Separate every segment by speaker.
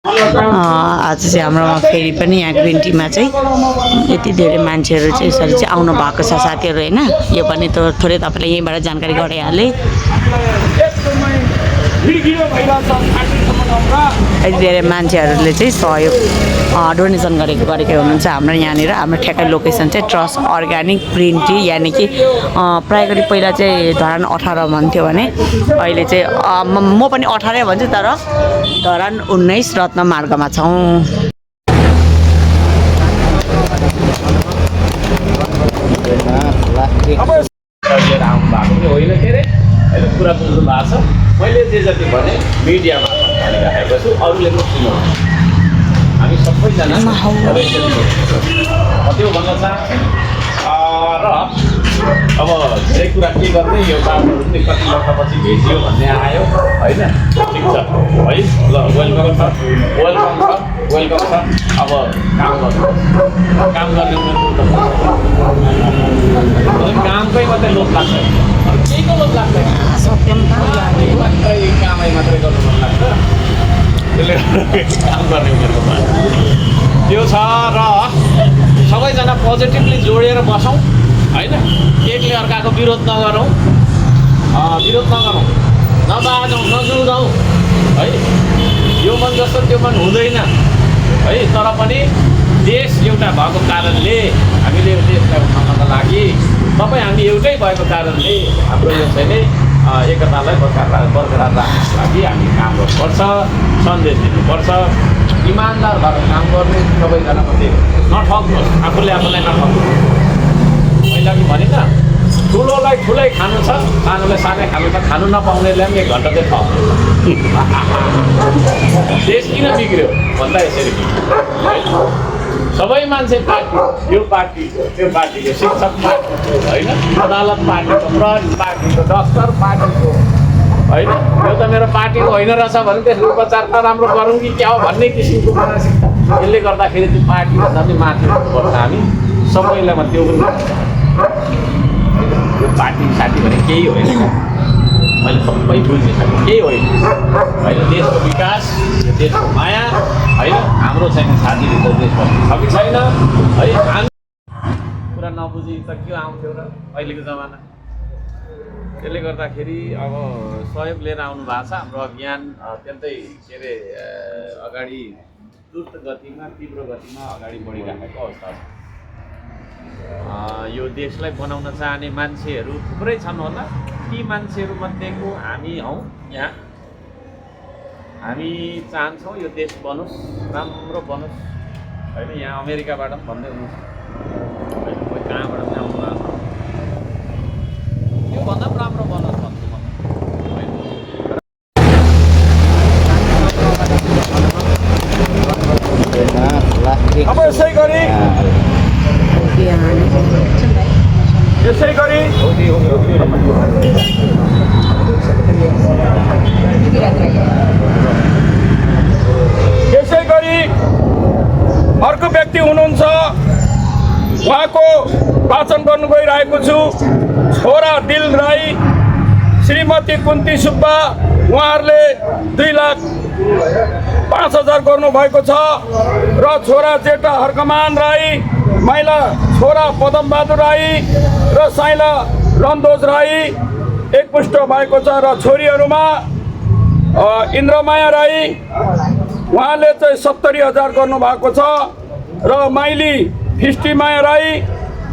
Speaker 1: आज चाहिँ हाम्रोमा फेरि पनि यहाँ ग्रिन टीमा चाहिँ यति धेरै मान्छेहरू चाहिँ यसरी चाहिँ आउनु भएको छ साथीहरू हैन। यो पनि त थोरै तपाईलाई यहीँबाट जानकारी गराइहाले। यति धेरै मान्छेहरूले चाहिँ सहयोग डोनेसन गरेकै हुनुहुन्छ हाम्रो यहाँनिर। हाम्रो ठ्याक्कै लोकेसन चाहिँ ट्रस्ट अर्ग्यानिक ग्रिन टी, यानि कि प्राय गरी पहिला चाहिँ धरान 18 भन्थ्यो भने अहिले चाहिँ म पनि 18 भन्छु, तर धरान 19 रत्न मार्गमा छौँ।
Speaker 2: कुरा बुझ्नु भएको छ। मैले जे जति भने मिडियामा भनिराखेको छु, अरूले पनि सुन्नु। हामी सबैजना त्यो भन्न चाहन्छु। र अब धेरै कुरा के गर्ने, यो बाटोहरू पनि कति वर्षपछि भेटियो भन्ने आयो होइन। ठिक छ है, ल वेलकम छ, वेलकम छ, वेलकम छ। अब काम गर्ने कामकै मात्रै लोभ लाग्छ, केहीको लोभ लाग्दैन। कामै मात्रै गर्नु मन लाग्छ, त्यसले काम गर्ने उनीहरूको त्यो छ। र सबैजना पोजिटिभली जोडेर बसौँ होइन। एकले अर्काको विरोध नगरौँ, नबाजौँ, नजुझौँ है। यो मन जस्तो त्यो मन हुँदैन है। तर पनि देश एउटा भएको कारणले हामीले यो देशलाई उठाउनको लागि तपाईँ हामी एउटै भएको कारणले हाम्रो यो चाहिँ एकतालाई बरकरार राख्नको लागि हामी काम गर्नुपर्छ, सन्देश दिनुपर्छ। इमान्दार भएर काम गर्ने, सबैजना मात्रै नठग्नुहोस्, आफूले आफूलाई नठग्नुहोस्। मैले अघि भने न, ठुलोलाई ठुलै खानु छ, सानोलाई सानै खानु छ। खानु नपाउनेलाई पनि 1 घन्टा चाहिँ खाऊ। देश किन बिग्रियो भन्दा यसरी बिग्रियो। सबै मान्छे पार्टी, यो पार्टीको त्यो पार्टीको, शिक्षक पार्टीको होइन, अदालत पार्टीको, प्रहरी पार्टीको, डक्टर पार्टीको होइन। यो त मेरो पार्टीको होइन रहेछ भने त्यसको उपचार त राम्रो गरौँ कि क्या हो भन्ने किसिमको मानसिक। यसले गर्दाखेरि त्यो पार्टीभन्दा पनि माथि हुनुपर्छ हामी सबैलाई। म त्यो पनि यो पार्टी साथी भने केही होइन, मैले सबै बुझिसकेँ, केही होइन होइन। देशको विकास, यो देशको माया होइन, हाम्रो छैन साथीले त देश बस्नु छ कि छैन है। हामी कुरा नबुझी त के आउँथ्यो र अहिलेको जमाना। त्यसले गर्दाखेरि अब सहयोग लिएर आउनु भएको छ। हाम्रो अभियान अत्यन्तै के अरे अगाडि द्रुत गतिमा, तीव्र गतिमा अगाडि बढिराखेको अवस्था छ। यो देशलाई बनाउन चाहने मान्छेहरू थुप्रै छन् होला। ती मान्छेहरूमध्येको हामी हौँ यहाँ। हामी चाहन्छौँ यो देश बनोस्, राम्रो बनोस् होइन। यहाँ अमेरिकाबाट पनि भन्दै हुनुहुन्छ होइन, कोही कहाँबाट पनि आउनु भएको छ, योभन्दा पनि राम्रो बनोस् भन्छु म होइन।
Speaker 3: अब यसै गरी अर्को व्यक्ति हुनुहुन्छ, उहाँको वाचन गर्नु गइरहेको छु। छोरा दिल राई, श्रीमती कुन्ती सुब्बा, उहाँहरूले 2,05,000 गर्नुभएको छ। र छोरा जेठा हर्कमान राई, माइला छोरा पदमबहादुर राई र साइला रन्दोज राई एकमुष्ट भएको छ। र छोरीहरूमा इन्द्रमाया राई, उहाँले चाहिँ 70,000 गर्नुभएको छ। र माइली फिष्टिमाया राई,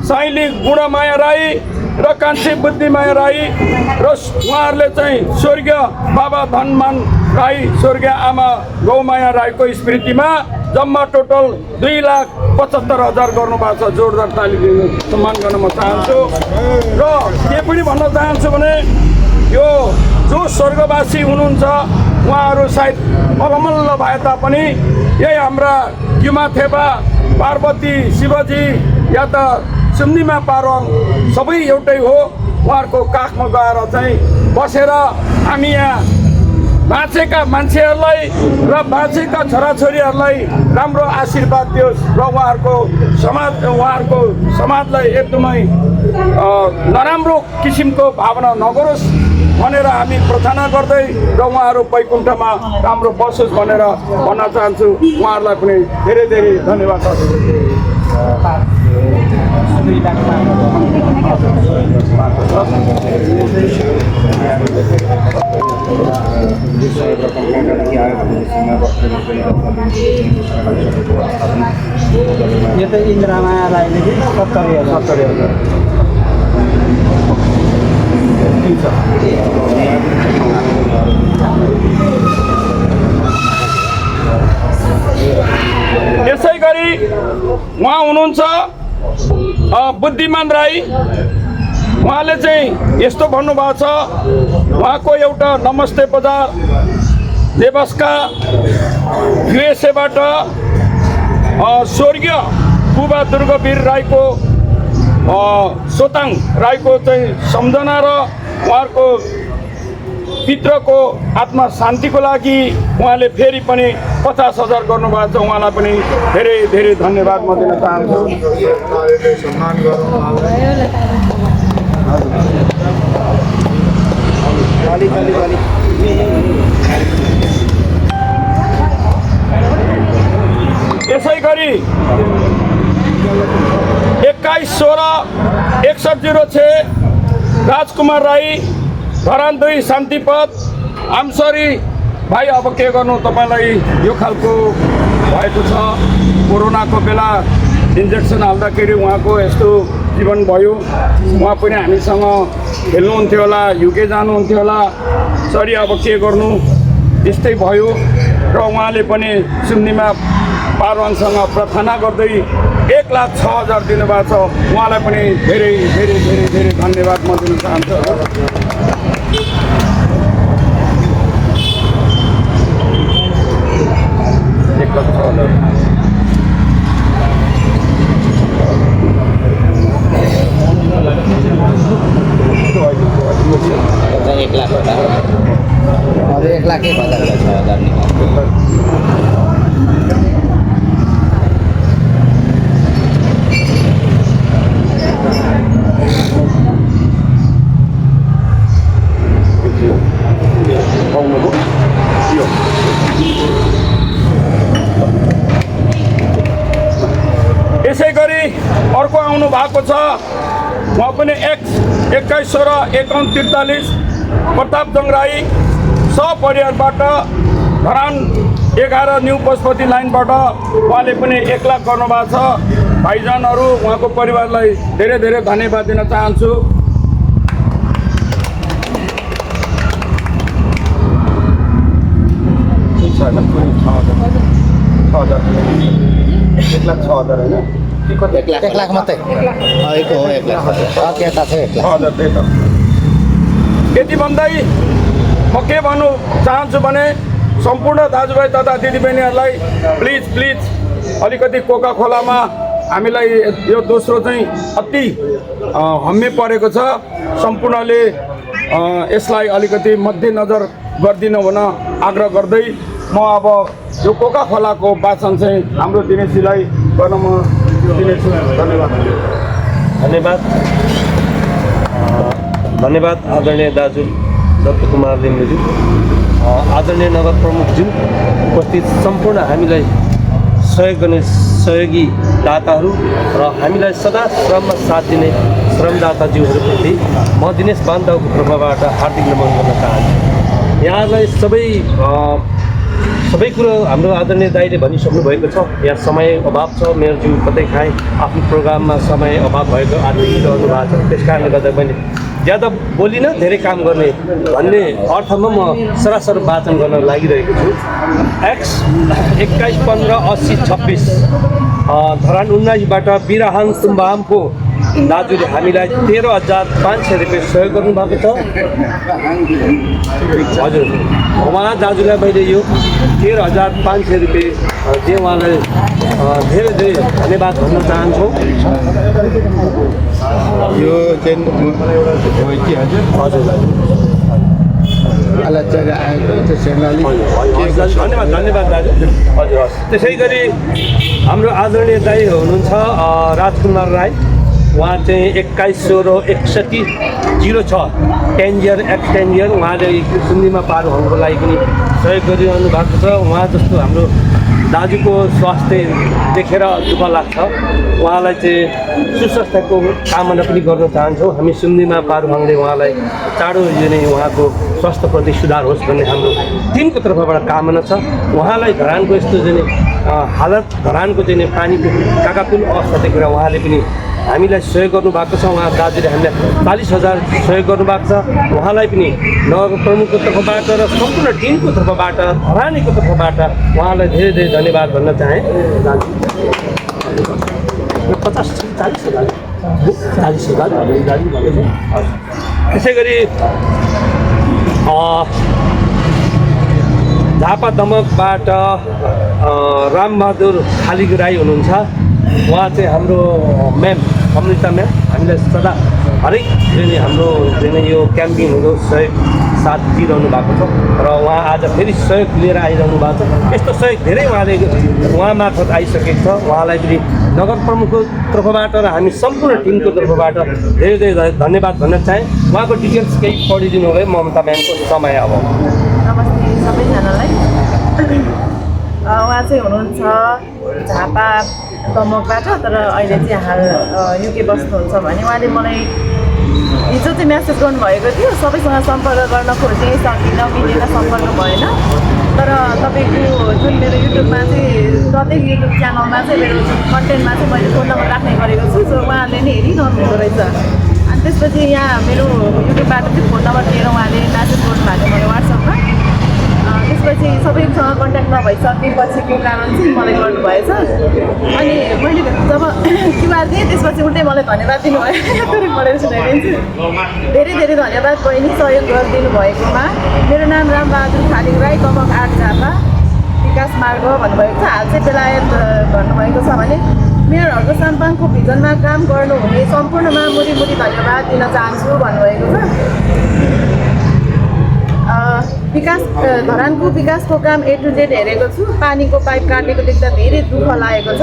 Speaker 3: साइली गुणमाया राई र कान्छी बुद्धिमाया राई र उहाँहरूले चाहिँ स्वर्गीय बाबा धनमान राई, स्वर्गीय आमा गौमाया राईको स्मृतिमा जम्मा टोटल 2,75,000 गर्नुभएको छ। जोरदार ताली दिनु सम्मान गर्न म चाहन्छु। र के पनि भन्न चाहन्छु भने यो जो स्वर्गवासी हुनुहुन्छ उहाँहरू सायद अलमल्ल भए तापनि यही हाम्रा युमा थेपा, पार्वती, शिवजी या त सुम्निमा पारुङ सबै एउटै हो। उहाँहरूको काखमा गएर चाहिँ बसेर हामी यहाँ बाँचेका मान्छेहरूलाई र बाँचेका छोराछोरीहरूलाई राम्रो आशीर्वाद दियोस् र उहाँहरूको समाजलाई एकदमै नराम्रो किसिमको भावना नगरोस् भनेर हामी प्रार्थना गर्दै र उहाँहरू वैकुण्ठमा राम्रो बसोस् भनेर भन्न चाहन्छु। उहाँहरूलाई पनि धेरै धेरै धन्यवाद।
Speaker 4: यो त इन्द्रमाया राईले 70,000
Speaker 3: यसै गरी उहाँ हुनुहुन्छ बुद्धिमान राई। उहाँले चाहिँ यस्तो भन्नुभएको छ, उहाँको एउटा नमस्ते बजार देवस्का युएसएबाट स्वर्गीय बुबा दुर्गवीर राईको सोताङ राईको चाहिँ सम्झना र उहाँहरूको पितृको आत्मा शान्तिको लागि उहाँले फेरि पनि 50,000 गर्नुभएको छ। उहाँलाई पनि धेरै धेरै धन्यवाद म दिन चाहन्छु। यसै गरी 21/16/6106 राजकुमार राई धरान 2 शान्तिपथ। आम सरी भाइ, अब के गर्नु, तपाईँलाई यो खालको भएको छ। कोरोनाको बेला इन्जेक्सन हाल्दाखेरि उहाँको यस्तो जीवन भयो। उहाँ पनि हामीसँग खेल्नुहुन्थ्यो होला, युके जानुहुन्थ्यो होला। सरी, अब के गर्नु, यस्तै भयो। र उहाँले पनि सुन्नीमा पारवानसँग प्रार्थना गर्दै 1,06,000 दिनुभएको छ। उहाँलाई पनि धेरै धेरै धेरै धेरै धन्यवाद म दिन चाहन्छु।
Speaker 4: अरे 1,01,000
Speaker 3: यसै गरी अर्को आउनु भएको छ, उहाँ पनि 21/16/5143 प्रताप जङ राई सपरिवारबाट धरान 11 न्यू पशुपति लाइनबाट उहाँले पनि 1,00,000 गर्नुभएको छ। भाइजनहरू, उहाँको परिवारलाई धेरै धेरै धन्यवाद दिन चाहन्छु। होइन 1,06,000 होइन,
Speaker 4: 1,00,000 मात्रै आएको हो। 1,00,000 त्यता छ 1,00,000
Speaker 3: त्यही त। यति भन्दै म के भन्नु चाहन्छु भने सम्पूर्ण दाजुभाइ तथा दिदीबहिनीहरूलाई प्लिज अलिकति कोका कोलामा हामीलाई यो दोस्रो चाहिँ अति हम्मे परेको छ। सम्पूर्णले यसलाई अलिकति मध्यनजर गरिदिनु भन आग्रह गर्दै म अब यो कोका कोलाको वाचन चाहिँ हाम्रो दिनेशजीलाई गर्न म दिनेछु।
Speaker 5: धन्यवाद आदरणीय दाजु दत्त कुमार लिम्बुज्यू, आदरणीय नगर प्रमुखज्यू, उपस्थित सम्पूर्ण हामीलाई सहयोग गर्ने सहयोगी दाताहरू र हामीलाई सदा श्रममा साथ दिने श्रमदाताज्यूहरूप्रति म दिनेश बान्ताको तर्फबाट हार्दिक नमन गर्न चाहन्छु। यहाँलाई सबै कुरो हाम्रो आदरणीय दाइले भनिसक्नु भएको छ। यहाँ समय अभाव छ, मेरो जिउ कतै खाएँ, आफ्नो प्रोग्राममा समय अभाव भएको आदि रहनु भएको छ। त्यस कारणले गर्दा मैले ज्यादा बोलिनँ, धेरै काम गर्ने भन्ने अर्थमा म सरासर वाचन गर्न लागिरहेको छु। एक्स 21/15/8026 धरान 19बाट बिराहाङ तुम्बामको दाजुले हामीलाई 13,500 रुपियाँ सहयोग गर्नुभएको छ। हजुर, उहाँ दाजुलाई मैले यो 13,500 रुपियाँ दिएँ। उहाँलाई धेरै धेरै धन्यवाद भन्न चाहन्छु। यो चाहिँ हजुर
Speaker 4: आलोचना आएको त्यसैले
Speaker 5: धन्यवाद धन्यवाद दाजु हजुर हस् त्यसै गरी हाम्रो आदरणीय दाइ हुनुहुन्छ राजकुमार राई उहाँ चाहिँ 21/16/06 10 इयर एक्स 10 इयर उहाँले सुन्दिमा पारुहरूको लागि पनि सहयोग गरिरहनु भएको छ उहाँ जस्तो हाम्रो दाजुको स्वास्थ्य देखेर दुःख लाग्छ उहाँलाई चाहिँ सुस्वास्थ्यको कामना पनि गर्न चाहन्छौँ हामी सुन्दिमा पारुहाङले उहाँलाई चाँडो यो नै उहाँको स्वास्थ्यप्रति सुधार होस् भन्ने हाम्रो टिमको तर्फबाट कामना छ उहाँलाई धरानको यस्तो चाहिँ हालत धरानको चाहिँ पानीको काकाकुल अवस्था देखेर उहाँले पनि हामीलाई सहयोग गर्नुभएको छ उहाँ दाजुले हामीलाई 40,000 सहयोग गर्नुभएको छ उहाँलाई पनि नगर प्रमुखको तर्फबाट र सम्पूर्ण टिमको तर्फबाट धरानीको तर्फबाट उहाँलाई धेरै धेरै धन्यवाद भन्न चाहेँ दाजु 40,000 त्यसै गरी झापा दमकबाट रामबहादुर खालिग राई हुनुहुन्छ उहाँ चाहिँ हाम्रो म्याम कमलिता म्याम हामीलाई सदा हरेक हाम्रो यो क्याम्पिङहरू सहयोग साथ दिइरहनु भएको छ र उहाँ आज फेरि सहयोग लिएर आइरहनु भएको छ यस्तो सहयोग धेरै उहाँ मार्फत आइसकेको छ उहाँलाई पनि नगर प्रमुखको तर्फबाट र हामी सम्पूर्ण टिमको तर्फबाट धेरै धेरै धन्यवाद भन्न चाहेँ उहाँको डिटेल्स केही पढिदिनु भयो ममता म्यामको समय अब
Speaker 6: नमस्ते सबैजनालाई उहाँ चाहिँ हुनुहुन्छ झापा दमकबाट तर अहिले चाहिँ हाल युके बस्नुहुन्छ भने उहाँले मलाई हिजो चाहिँ म्यासेज गर्नुभएको थियो सबैसँग सम्पर्क गर्न खोजेँ सकिनँ मिलेन सम्पर्क भएन तर तपाईँको जुन मेरो युट्युबमा चाहिँ प्रत्येक युट्युब च्यानलमा चाहिँ मेरो कन्टेन्टमा चाहिँ मैले फोन नम्बर राख्ने गरेको छु जो उहाँले नै हेरिरहनु हुँदो रहेछ अनि त्यसपछि यहाँ मेरो युट्युबबाट चाहिँ फोन नम्बर दिएर उहाँले म्यासेज गर्नुभएको थियो मैले वाट्सएपमा त्यसपछि सबैसँग कन्ट्याक्ट नभइसकेपछिको कारण चाहिँ मलाई गर्नुभएछ अनि मैले जब क्युआर दिएँ त्यसपछि उल्टै मलाई धन्यवाद दिनुभयो थोरै पढेर सुनाइदिन्छु धेरै धेरै धन्यवाद बहिनी सहयोग गरिदिनु भएकोमा मेरो नाम रामबहादुर खालिग राई दमक 8 झापा विकास मार्ग भन्नुभएको छ हाल चाहिँ बेलायत भन्नुभएको छ भने मेयरहरूको साम्पाङको भिजनमा काम गर्नुहुने सम्पूर्णमा मुरी धन्यवाद दिन चाहन्छु भन्नुभएको छ विकास धरानको विकासको काम A to Z हेरेको छु पानीको पाइप काटेको देख्दा धेरै दुःख लागेको छ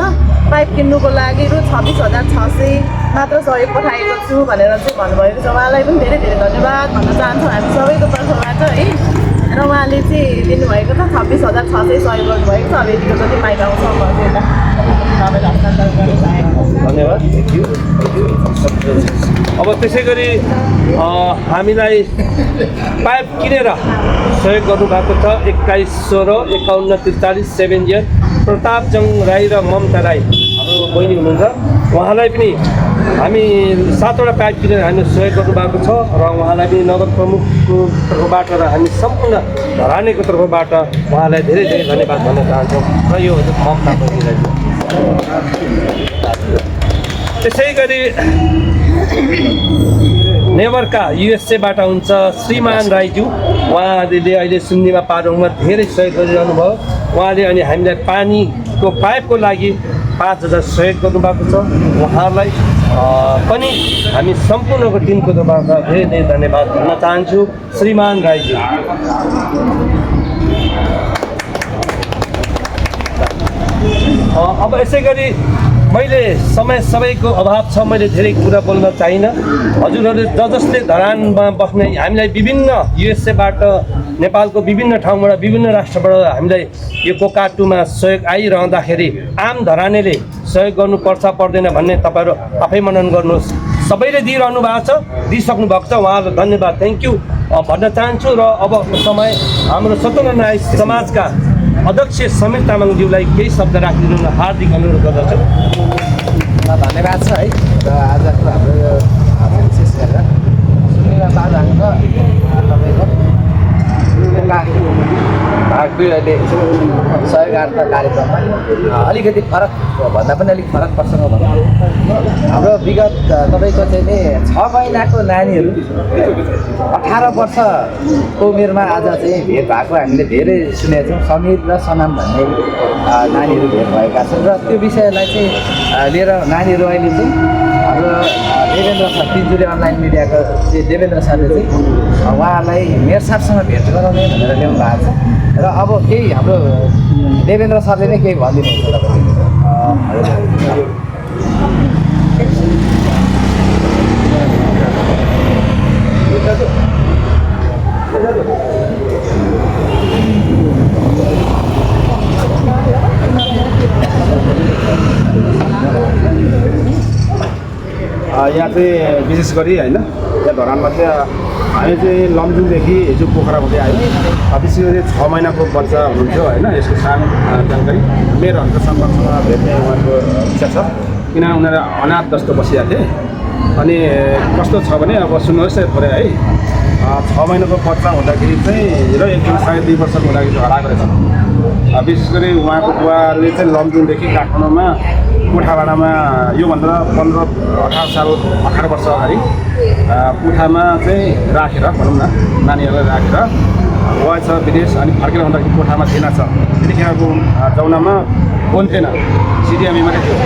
Speaker 6: पाइप किन्नुको लागि रु 26,600 मात्र सहयोग पठाएको छु भनेर चाहिँ भन्नुभएको छ उहाँलाई पनि धेरै धेरै धन्यवाद भन्न चाहन्छौँ हामी सबैको तर्फबाट है र उहाँले चाहिँ दिनुभएको छ 26,600 सहयोग गर्नुभएको छ अब यतिको जति पाइप आउँछ
Speaker 5: धन्यवाद अब त्यसै गरी हामीलाई पाइप किनेर सहयोग गर्नुभएको छ 21/16/5143 7 इयर प्रतापजङ राई र ममता राई हाम्रो बहिनी हुनुहुन्छ उहाँलाई पनि हामी 7वटा पाइप किनेर हामीले सहयोग गर्नुभएको छ र उहाँलाई पनि नगर प्रमुखको तर्फबाट र हामी सम्पूर्ण धरानीको तर्फबाट उहाँलाई धेरै धेरै धन्यवाद भन्न चाहन्छौँ र यो ममता बहिनीलाई त्यसै गरी नेवारका युएसएबाट हुन्छ श्रीमान राईज्यू उहाँले अहिले सुन्दिमा पारुङमा धेरै सहयोग गरिरहनु भयो उहाँले अनि हामीलाई पानीको पाइपको लागि 5,000 सहयोग गर्नुभएको छ उहाँलाई पनि हामी सम्पूर्णको टिमको तर्फबाट धेरै धेरै धन्यवाद भन्न चाहन्छु श्रीमान राईज्यू अब यसै गरी मैले समय सबैको अभाव छ मैले धेरै कुरा बोल्न चाहिनँ हजुरहरूले जसले धरानमा बस्ने हामीलाई विभिन्न युएसएबाट नेपालको विभिन्न ठाउँबाट विभिन्न राष्ट्रबाट हामीलाई यो कोकाटुमा सहयोग आइरहँदाखेरि आम धरानेले सहयोग गर्नुपर्छ पर्दैन भन्ने तपाईँहरू आफै मनन गर्नुहोस् सबैले दिइरहनु भएको छ दिइसक्नु भएको छ उहाँलाई धन्यवाद थ्याङ्क यू भन्न चाहन्छु र अबको समय हाम्रो स्वतन्त्र न्याय समाजका अध्यक्ष समीर तामाङज्यूलाई केही शब्द राखिदिनु हार्दिक अनुरोध गर्दछु
Speaker 4: धन्यवाद छ है र आजको हाम्रो यो विशेष गरेर सुन्दिमा पारुहाङको तपाईँको भाग अहिले सहयोगार्थ कार्यक्रममा अलिकति फरक भन्दा पनि अलिक फरक प्रसङ्ग भनौँ। हाम्रो विगत तपाईँको चाहिँ नि 6 महिनाको नानीहरू 18 वर्षको उमेरमा आज चाहिँ भेट भएको हामीले धेरै सुनेका छौँ। समीर र सनाम भन्ने नानीहरू भेट भएका छन् र त्यो विषयलाई चाहिँ लिएर नानीहरू अहिले चाहिँ हाम्रो देवेन्द्र सर तिनचुरे अनलाइन मिडियाको चाहिँ देवेन्द्र सरले चाहिँ उहाँलाई मेयर साहबसँग भेट गराउने भनेर ल्याउनु भएको छ र अब केही हाम्रो देवेन्द्र सरले नै केही भनिदिनुहुन्छ तपाईँले।
Speaker 7: यहाँ चाहिँ विशेष गरी होइन यहाँ धरानमा चाहिँ हामी चाहिँ लमजुङदेखि हिजो पोखरा हुँदै आयो। विशेष गरी 6 महिनाको बच्चा हुनुहुन्थ्यो होइन। यसको सानो जानकारी मेयरहरूको सम्पर्कसँग भेट्ने उहाँको इच्छा छ, किन उनीहरू अनाथ जस्तो बसिरहेको थिए। अनि कस्तो छ भने अब सुन्नुहोस् है थोरै है, 6 महिनाको बच्चा हुँदाखेरि चाहिँ र एकदिन 2.5 वर्षको हुँदाखेरि हराएको रहेछ। विशेष गरी उहाँको बुवाले चाहिँ लमजुङदेखि काठमाडौँमा पुठाभाडामा योभन्दा 18 वर्ष अगाडि पुठामा चाहिँ राखेर भनौँ न नानीहरूलाई राखेर गएछ विदेश। अनि फर्केर भन्दाखेरि कोठामा थिएन छ, त्यतिखेरको जौनामा फोन थिएन, सिडिएमए मात्रै थियो।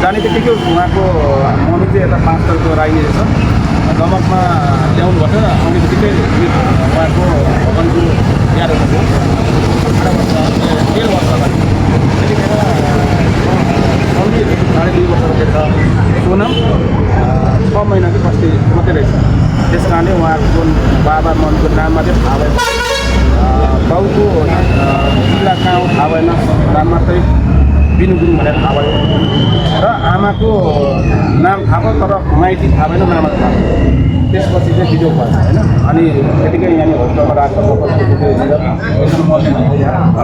Speaker 7: जाने बित्तिकै उहाँको मम्मी चाहिँ यता 5 तलको राइने रहेछ, दमकमा ल्याउनु भएको आउने बित्तिकै उहाँको भगवानको याद हुनुभयो 18 वर्ष अगाडि। त्यतिखेर 2.5 वर्षको छ सोनम 6 महिनाको बस्ती मात्रै रहेछ। त्यस कारणले उहाँको बाबा मम्मीको नाम मात्रै थाहा भएन, बाउको जिल्ला कहाँ हो थाहा भएन, नाम मात्रै बिनु गुरुङ भनेर थाहा भयो र आमाको नाम थाहा भयो तर माइती थाहा भएन, नाम थाहा भयो। त्यसपछि चाहिँ भिडियो भएछ होइन। अनि त्यतिकै यहाँनिर होस्टलमा राखेर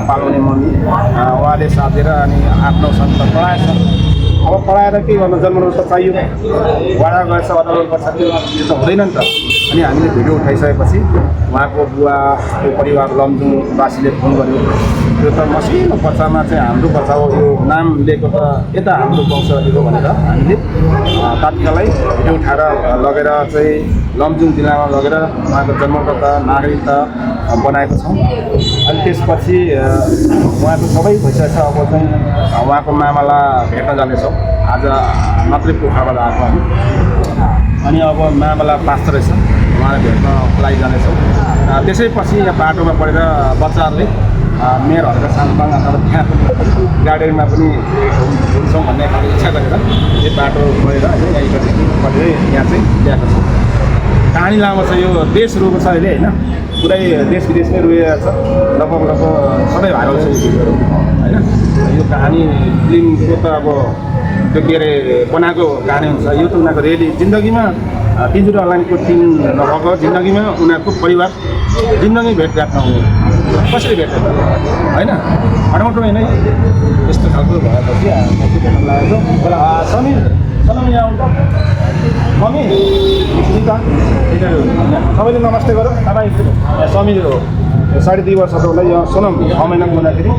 Speaker 7: पालाउने मम्मी उहाँले साथेर अनि 8-9 साल त पढाएछ। अब पढाएर के गर्नु, जन्मनु त चाहियो, वाडा गएछ अदालत गर्छ, त्यो त हुँदैन नि त। अनि हामीले भिडियो उठाइसकेपछि उहाँको बुवाको परिवार लमजुङवासीले फोन गर्यो, यो त मसिनो बच्चामा चाहिँ हाम्रो बच्चा हो, यो नाम लिएको त यता हाम्रो वंशको भनेर हामीले तात्कालै भिडियो उठाएर लगेर चाहिँ लमजुङ जिल्लामा लगेर उहाँको जन्मकर्ता नागरिकता बनाएको छौँ। अनि त्यसपछि उहाँको सबै भइसकेको छ। अब चाहिँ उहाँको मामालाई भेट्न जानेछौँ, आज मात्रै पोखराबाट आएको हामी। अनि अब मामालाई पास्छ रहेछ, उहाँलाई भेट्नको लागि जानेछौँ। त्यसैपछि यहाँ बाटोमा पढेर बच्चाहरूले मेयरहरूको सानपाङ अथवा त्यहाँ गाडीमा पनि हुन्छौँ भन्ने खालको इच्छा गरेर यो बाटो गएर यहीँदेखि पढेर यहाँ चाहिँ ल्याएको छौँ। कहानी लामो छ, यो देश रोएको छ अहिले होइन, पुरै देश विदेशमै रोएको छ, लगभग सबै भाइरल छ यो भिडियोहरू होइन। यो कहानी फिल्मको त अब त्यो के अरे बनाएको कहानी हुन्छ, यो त उनीहरूको रियली जिन्दगीमा तिनचुरे अनलाइनको टिम नभएको जिन्दगीमा उनीहरूको परिवार जिन्दगी भेटघाट नहुने कसरी भेट्छ त होइन। हटमटो होइन यस्तो खालको भएपछि भेट्न लागेको समीर सनम यहाँ आउँछ मम्मी सबैले नमस्ते गरौँ। तपाईँ समीर हो, 2.5 वर्षको होला, यो सोनम 6 महिनाको हुँदाखेरि।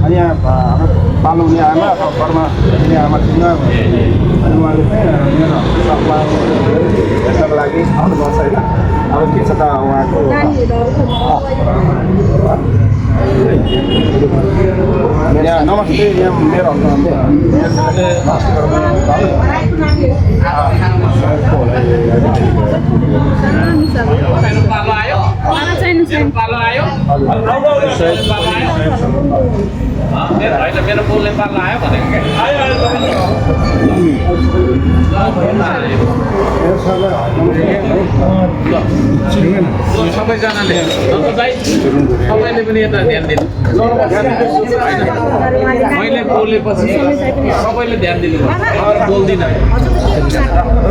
Speaker 7: अनि यहाँ हाम्रो पाल्नु हुने आमा अथवा घरमा हुने आमा थिएन, अनि उहाँले चाहिँ मेरो सपना हेर्नको लागि आउनुपर्छ होइन। अब के छ त उहाँको यहाँ नमस्ते, यहाँ मेरो
Speaker 2: मेरो बोलले पाल्न आयो भनेको सबैजनाले सबैले पनि यता ध्यान दिनु, मैले बोलेपछि सबैले ध्यान दिनु, बोल्दिनँ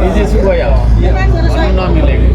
Speaker 2: इजी छु गइहाल्छ नमिलेको।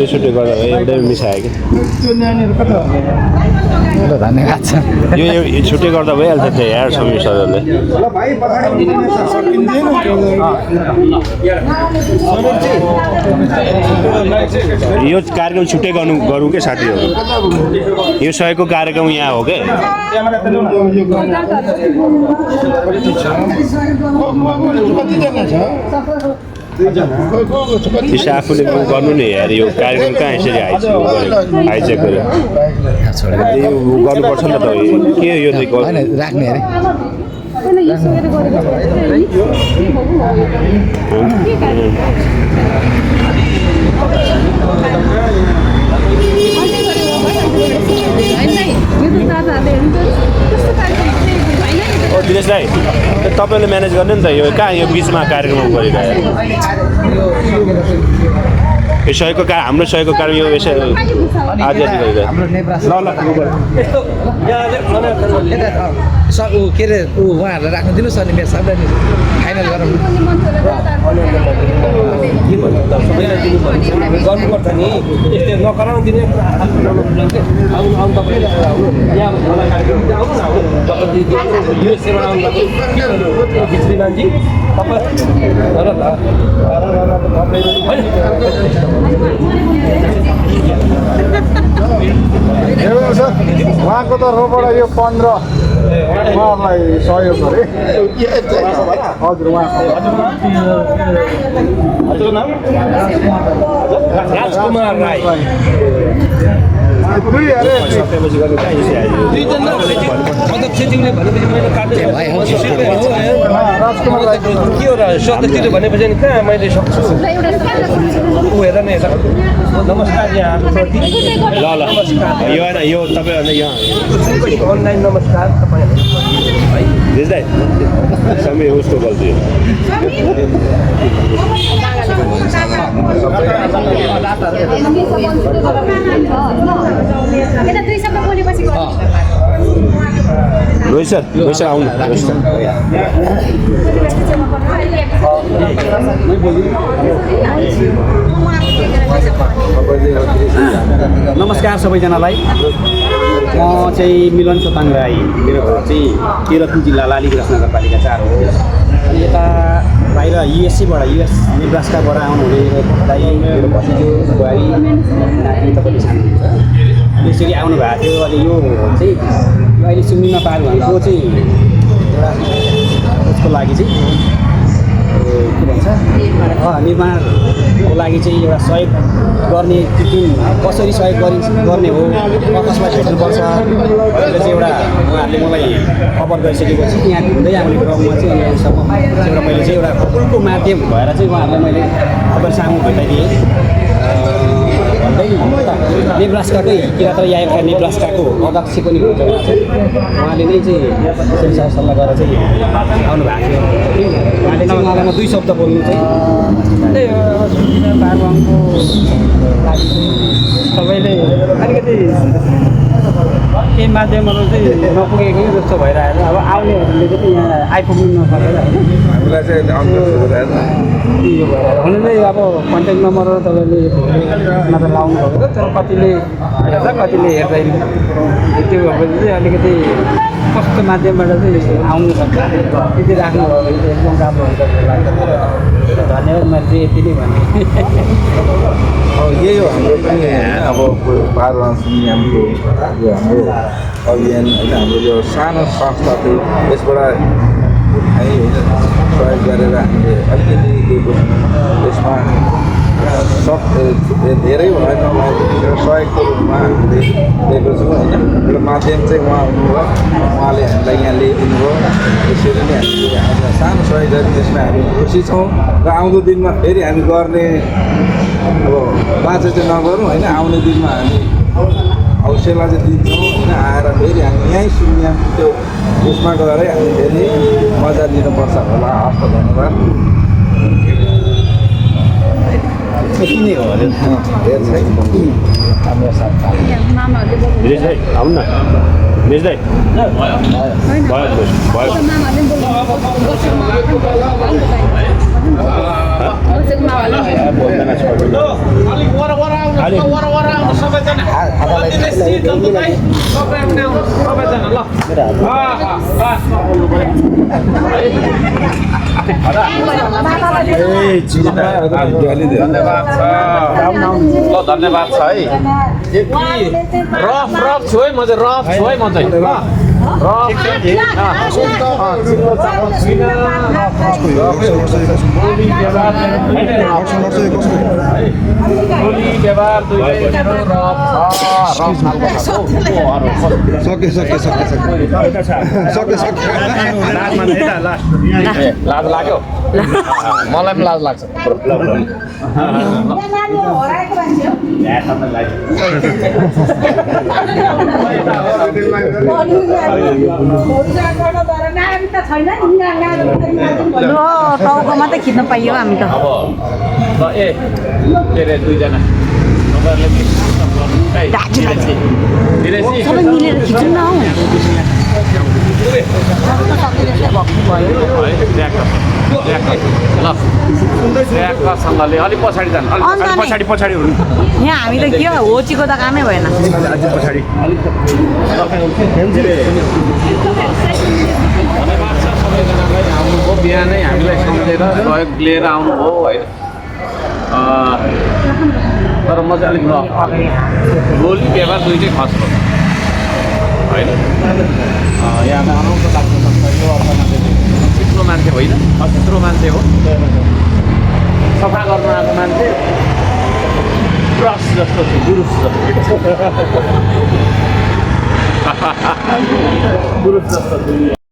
Speaker 8: छुट्टै गर्दा एउटै मिसायो कि
Speaker 4: धन्यवाद छ
Speaker 8: यो छुट्टै गर्दा भइहाल्छ त्यो यार समीर सरले यो कार्यक्रम छुट्टै गरौँ के साथीहरू यो सहयोगको कार्यक्रम यहाँ हो क्या त्यसो आफूले गर्नु नि यार यो कार्यक्रम कहाँ यसरी हाइजेक गरेर यो गर्नुपर्छ नि त के यो
Speaker 4: राख्ने अरे
Speaker 8: दिनेश दाई तपाईँले म्यानेज गर्ने नि त यो कहाँ यो बिचमा कार्यक्रम गरिरहेको यो सहयोगको हाम्रो सहयोगको कार्यक्रम यो यसो आज
Speaker 4: के अरे उहाँहरूलाई राख्नु दिनुहोस् अनि मेरो सबलाई फाइनल गरौँ
Speaker 5: गर्नुपर्छ नि यस्तो नगराउनु दिने
Speaker 7: उहाँको तर्फबाट यो 15 उहाँहरूलाई सहयोग गरे हजुर उहाँको नाम
Speaker 5: राजकुमार राई अध्यक्षज्यूले भनेपछि मैले राजकुमार राई के हो र सदस्यले भनेपछि नि कहाँ मैले सक्छु ऊ हेर न यता नमस्कार यहाँप्रति
Speaker 8: ल यो तपाईँ
Speaker 5: अनलाइन नमस्कार
Speaker 8: तपाईँ समय उसको गल्ती हो रोहित सर आउनु
Speaker 9: नमस्कार सबैजनालाई म चाहिँ मिलन सोताङ राई मेरो घर चाहिँ तेह्रथुम जिल्ला लालीगुराँस नगरपालिका 4 हो अनि यता बाहिर युएससीबाट नेब्रास्काबाट आउनुहुने दाइ मेरो भतिजो बुहारी नाति तपाईँले सान्नुहुन्छ यसरी आउनु भएको थियो अनि यो चाहिँ अहिले सुन्नुमा पारो भनेको चाहिँ एउटा उसको लागि चाहिँ के भन्छ निर्माणको लागि चाहिँ एउटा सहयोग गर्ने जुन कसरी सहयोग गर्ने हो कसलाई भेट्नुपर्छ भनेर चाहिँ एउटा उहाँहरूले मलाई खबर गरिसकेपछि यहाँ हुँदै आउने क्रममा चाहिँ अहिलेसम्म एउटा मैले चाहिँ एउटा फुलको माध्यम भएर चाहिँ उहाँहरूलाई मैले खबर सामु भेटाइदिएँ भन्दै नेब्रास्काकै किराँत याएका नेब्रास्काको अध्यक्ष पनि हुन्छ उहाँले नै चाहिँ सल्लाह गरेर चाहिँ आउनु भएको थियो उहाँले चाहिँ उहाँलाई म 2 शब्द बोल्नु चाहिँ बागवानको लागि सबैले अलिकति केही माध्यमहरू चाहिँ नपुगेको जस्तो भइरहेको अब आउनेहरूले चाहिँ यहाँ आइपुग्नु नसकेर होइन
Speaker 7: हामीलाई चाहिँ
Speaker 9: यो भएर हुन चाहिँ अब कन्ट्याक्ट नम्बरहरू तपाईँले नत्र लाउनु भएको तर कतिले हेर्छ कतिले हेर्दैन त्यो भएपछि चाहिँ अलिकति कस्तो माध्यमबाट चाहिँ आउनु सक्छ यति राख्नुभयो भने चाहिँ एकदम राम्रो हुन्छ जस्तो लाग्छ धन्यवाद मैले चाहिँ यति नै भने
Speaker 7: यही हो हाम्रो पनि अब पारवासी हाम्रो यो हाम्रो अभियान होइन हाम्रो यो सानो संस्था थियो यसबाट होइन सहयोग गरेर हामीले अलिकति दिएको यसमा धेरै भएन सहयोगको रूपमा हामीले दिएको छौँ होइन एउटा माध्यम चाहिँ उहाँ हुनुभयो उहाँले हामीलाई यहाँ ल्याइदिनु भयो त्यसरी नै हामीले हामीलाई सानो सहयोग गऱ्यौँ त्यसमा हामी खुसी छौँ र आउँदो दिनमा फेरि हामी गर्ने अब बाँचे चाहिँ नगरौँ होइन आउने दिनमा हामी हौसला चाहिँ दिन्छौँ होइन आएर फेरि हामी यहीँ शून्य त्यो उसमा गएरै हामी फेरि मजा लिनुपर्छ होला हस्त धन्यवाद
Speaker 9: किने हो अरे
Speaker 7: धेर छैन हाम्रो साथ
Speaker 8: निलेश भाइ आउनु न निलेश भाइ भयो बोल्दैन छोड्नु
Speaker 2: अलिक वरवर आउनु सबैजना सबैजना ल धन्यवाद छ ल धन्यवाद छ है रफ छु है म चाहिँ रफ छु है म चाहिँ ल लाज लाग्यो मलाई पनि लाज लाग्छ
Speaker 1: टाउको मात्रै खिच्न पाइयो हामी त
Speaker 2: अब ल ए के अरे दुईजना
Speaker 1: सबै मिलेर खिचौँ न हौ
Speaker 2: सँगले अलिक पछाडि जानु अलिक पछाडि हुनु
Speaker 1: यहाँ हामी त के हो होचीको त कामै भएन
Speaker 2: पछाडि धन्यवाद छ सबैजनालाई आउनुभयो बिहानै हामीलाई सम्झेर सहयोग लिएर आउनुभयो होइन तर म चाहिँ अलिक बोली व्यवहार दुइटै खस्रो होइन यहाँ अनौठो लाग्न सक्छ यो अर्थमा चिप्लो मान्छे होइन अचित्रो मान्छे हो सफा गर्न आएको मान्छे ब्रस जस्तो थियो गुरुस जस्तो गुरुस जस्तो